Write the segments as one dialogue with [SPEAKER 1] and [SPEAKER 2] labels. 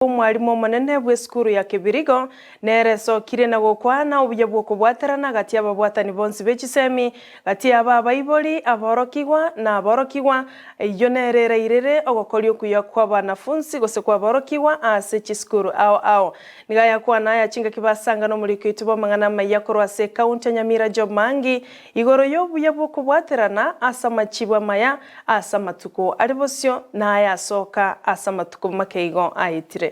[SPEAKER 1] Omwalimu omonene bw'esukuru ya Kebirigo nere esokire na gokwana obuya bw'okobwaterana gati y'ababwatani bonsi be chisemi, gati yabo abaibori, aborokigwa, na aborokigwa, eyio nere erairere ogokoria okuya kw'abanafunsi gose kw'aborokigwa ase chisukuru ao ao. Nigo ayakwana aya chingaki basanga nomoriki oito bw'amang'ana amayia korwa ase ekaunti ya Nyamira Job Mangi igoro y'obuya bw'okobwaterana ase amachibu amaya Ase amatuko are bosio, na ayasoka ase amatuko makeigo aetire.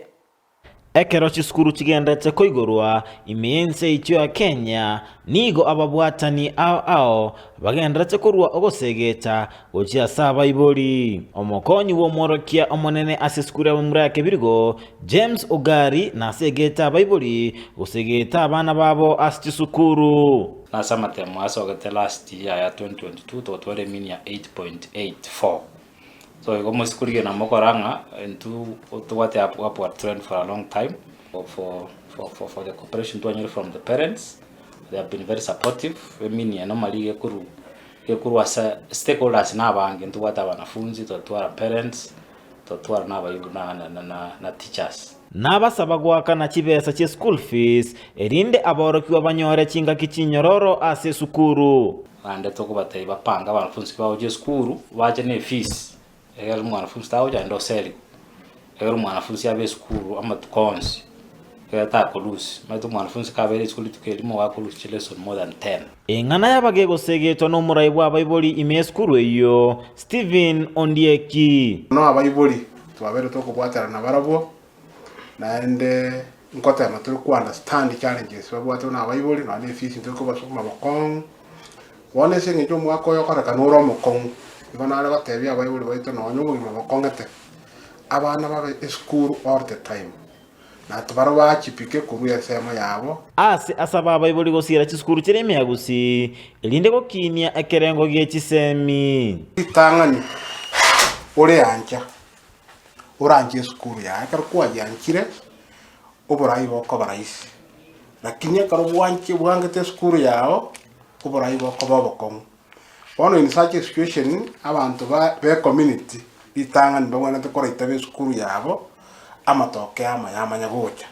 [SPEAKER 2] Ekero chisukuru chigenderete koigorwa ime y'ense yaito ya Kenya, nigo ababwatani ao ao bagenderete korua ogosegeta gochia ase abaibori. Omokonyi bw'omworokia omonene ase esukuru y'abamura ya Kebirigo, James Ogari nasegete abaibori gosegeta abana babo ase chisukuru.
[SPEAKER 3] Nase amatemo asogete last year ya 2022 togotwara emean ya 8.84 so igo mosikorigia na mokora ng'a intwe tobwate upward trend for a long time for for for for the cooperation twanyore from the parents they have been very supportive emean eye normally iga ekorwa ekorwa ase stakeholders na abange ntobwate abanafunzi twatwara parents twatwara na abaibori na na na na teachers.
[SPEAKER 2] Nabasaba goakana chibesa chie school fees, erinde aborokigwa banyore chingaki chinyororo ase esukuru.
[SPEAKER 3] Naende tokobatebia bapange abanafunsi bagocha esukuru bache ne efees, ekero omwanafunsi tagocha naende oserigwe, ekero omwanafunsi abe esukuru amatuko onsi, ekero takolose, omanyete omwanafunsi kabeire isiko rituko erimo igo akolose chilesson more than ten.
[SPEAKER 2] Eng'ana y'abagegosegetwa nomorai bw'abaibori ime y'esukuru eyio, Stephen Ondieki.
[SPEAKER 4] Bono abaibori twabeire tokobwaterana nabarabwo, naende nkotema tore ko understand challenges babwate buna abaibori nonya na efees ntore kobasukuma bokong'u. Bono ase eng'encho omwaka oyo okorekana ore omokong'u, igo nare gotebia abaibori baito nonya obogima bokong'ete, abana babe esukuru all the time, na tibarabwo bachipike korwa ensemo yabo.
[SPEAKER 2] Ase asaba abaibori gosiira chisukuru chiria ime ya Gusii, erinde gokinia ekerengo gie chisemi.
[SPEAKER 4] Ritang'ani oreancha oranche esukuru yaye, ekero kwayianchire oborai bokoba rahisi, lakini ekero bwanche bwangete esukuru yago, oborai bokoba obokong'u. Bono in such a situation, abanto ba be community ritang'ani mbabwenerete koraitaba esukuru yabo, amatokeo amaya amanye gocha.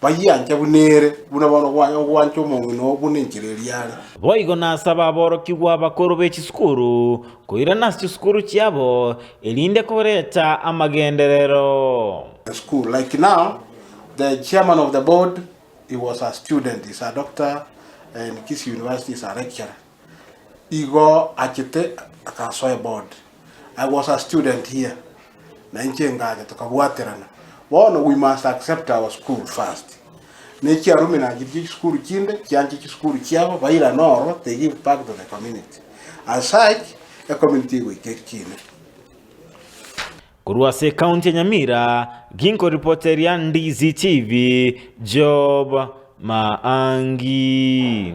[SPEAKER 4] Bayianche buna ere, buna bono ogwancha omong'ina oo buna enchera eria are.
[SPEAKER 2] Boigo nasaba aborokigwa abakoro be chisukuru koirana ase chisukuru chiabo, erinde koreta amagenderero.
[SPEAKER 4] School like now the chairman of the board he was a student he's a doctor in Kisii University he's a lecturer igo achete akasoa eboard I was a student here na inche ngacha tokabwaterana bono we must accept our school first ne chiarumi nachire chisukuru chinde chianche chisukuru chiabo bairane oro they give back to the community as such ecommunity egoika ekine.
[SPEAKER 2] Korwa ase ekaunti ya Nyamira, ginkoripoteria Ndizi TV, Job Maangi.